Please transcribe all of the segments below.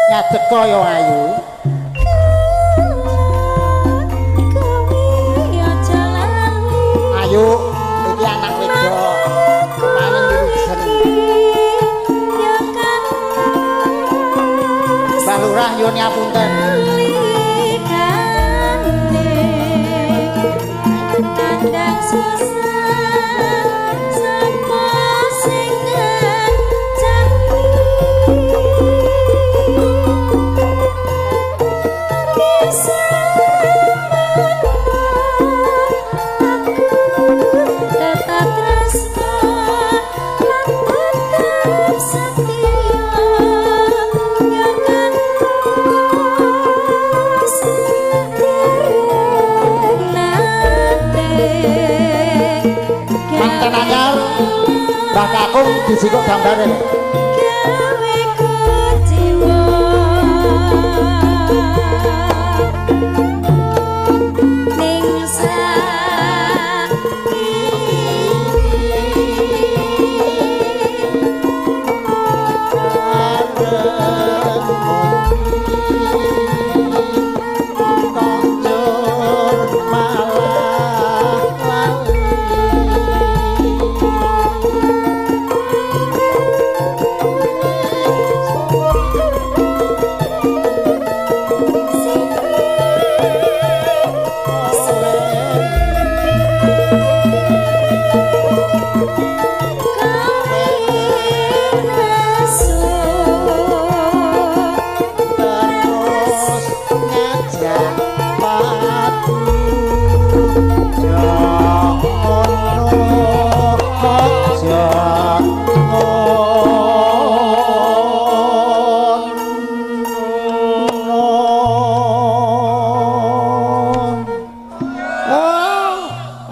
Ngadeg kaya ayu. Ayu iki anak wedok paling wilujeng. Mbah Lurah nyuwun ngapunten. Kandang susah sapa sing ngancani aku tetap tresno lan tetap setia ya kan Manten anyar Mbah Kakung dijikuk gambare. Gawe kuciwa ning saiki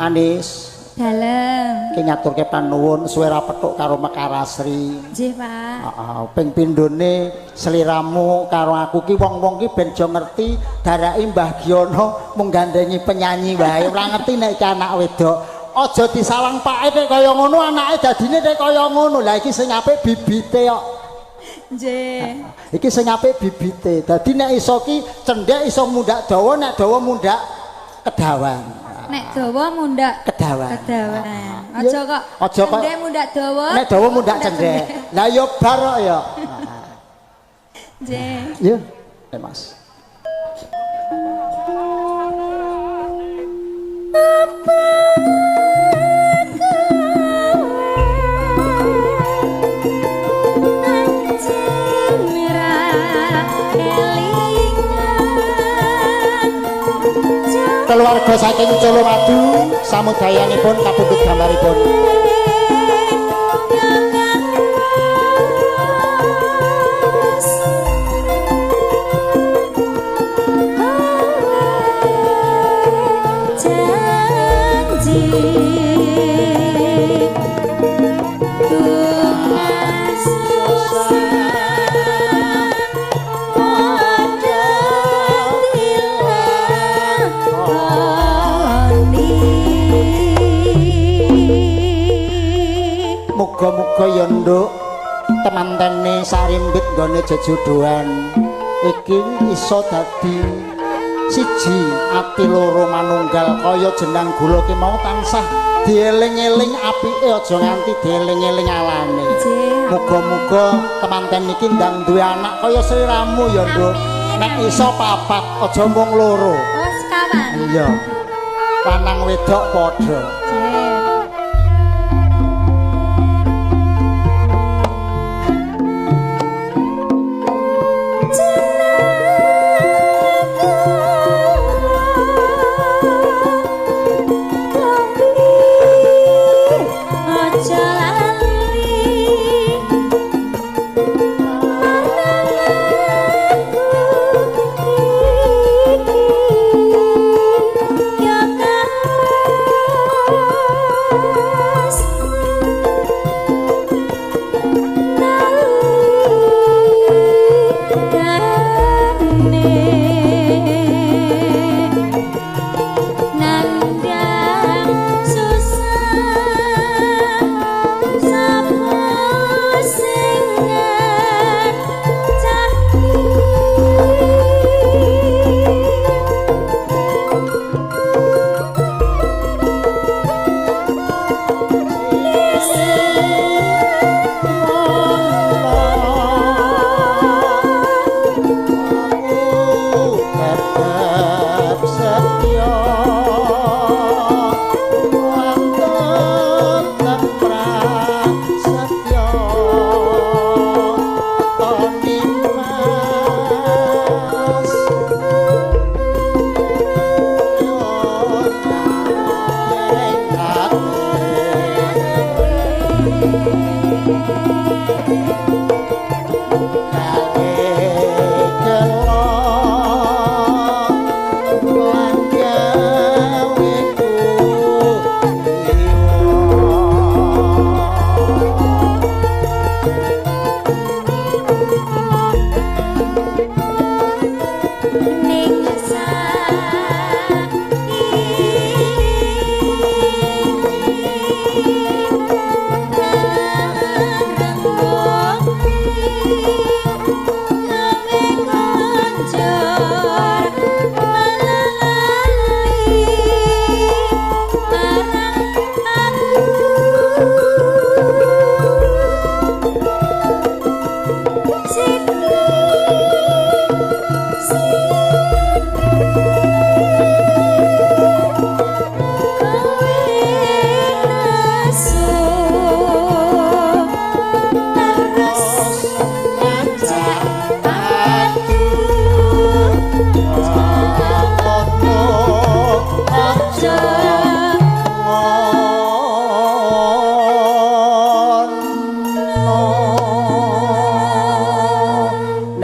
Anis dalem ki ngaturke panuwun suwe ra petuk karo Mekarasri. Nggih, Pak. Heeh, ping pindhone sliramu karo aku ki wong-wong ki ben aja ngerti darake Mbah Giyono mung gandhengi penyanyi wae, ora ngerti nek iki anak wedok. Aja disawang pake nek kaya ngono anake dadine nek kaya ngono. Lah iki sing apik bibite kok. Nggih. Iki sing apik bibite. Dadi nek iso ki cendhek iso mundhak dawa, nek dawa mundhak kedawan. Nek dawa mundhak kedawan. Kedawan. Aja kok cendhek mundhak dawa. Nek dawa mundhak cendhek. Lah ya bar kok ya. Nggih. Iya, Mas. Apa keluarga saking Colomadu samudayanipun kapundhut gambaripun. Muga-muga ya nduk temantene sarimbit nggone jejodohan iki iso dadi siji ati loro manunggal kaya jenang gula ki mau tansah dieling-eling apike aja nganti dieling-eling alane. Muga-muga temanten iki ndang duwe anak kaya sliramu ya nduk. Nek iso papat aja mung loro. Oh, sekawan. Iya. Lanang wedok padha. Ya kan.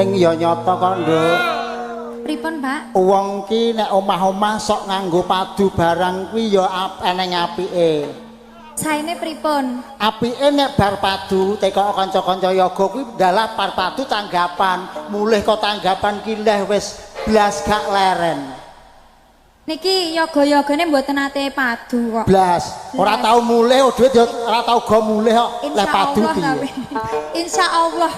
Ning ya nyata kok, Nduk. Pripun, Pak? Wong ki nek omah-omah sok nganggo padu barang kuwi ya eneng apike. Saene pripun? Apike nek bar padu teko kanca-kanca yoga kuwi dalah bar padu tanggapan. Mulih kok tanggapan ki leh wis blas gak leren. Niki yoga-yogane mboten nate padu kok. Blas, ora tau mulih dhuwit ya ora tau go mulih kok leh padu piye. Insyaallah.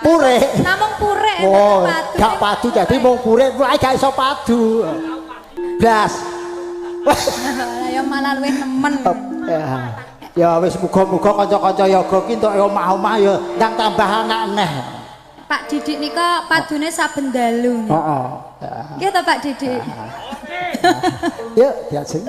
Purek. Namung purek oh, padu. Gak padu dadi mung purek, wae gak iso padu. Blas. Lah ya malah luwih nemen. Ya wis muga-muga kanca-kanca yoga ki entuk omah-omah ya ndang tambah anak neh. Pak Didik nika padune saben dalu. Heeh. Nggih to Pak Didik. Yuk diajeng.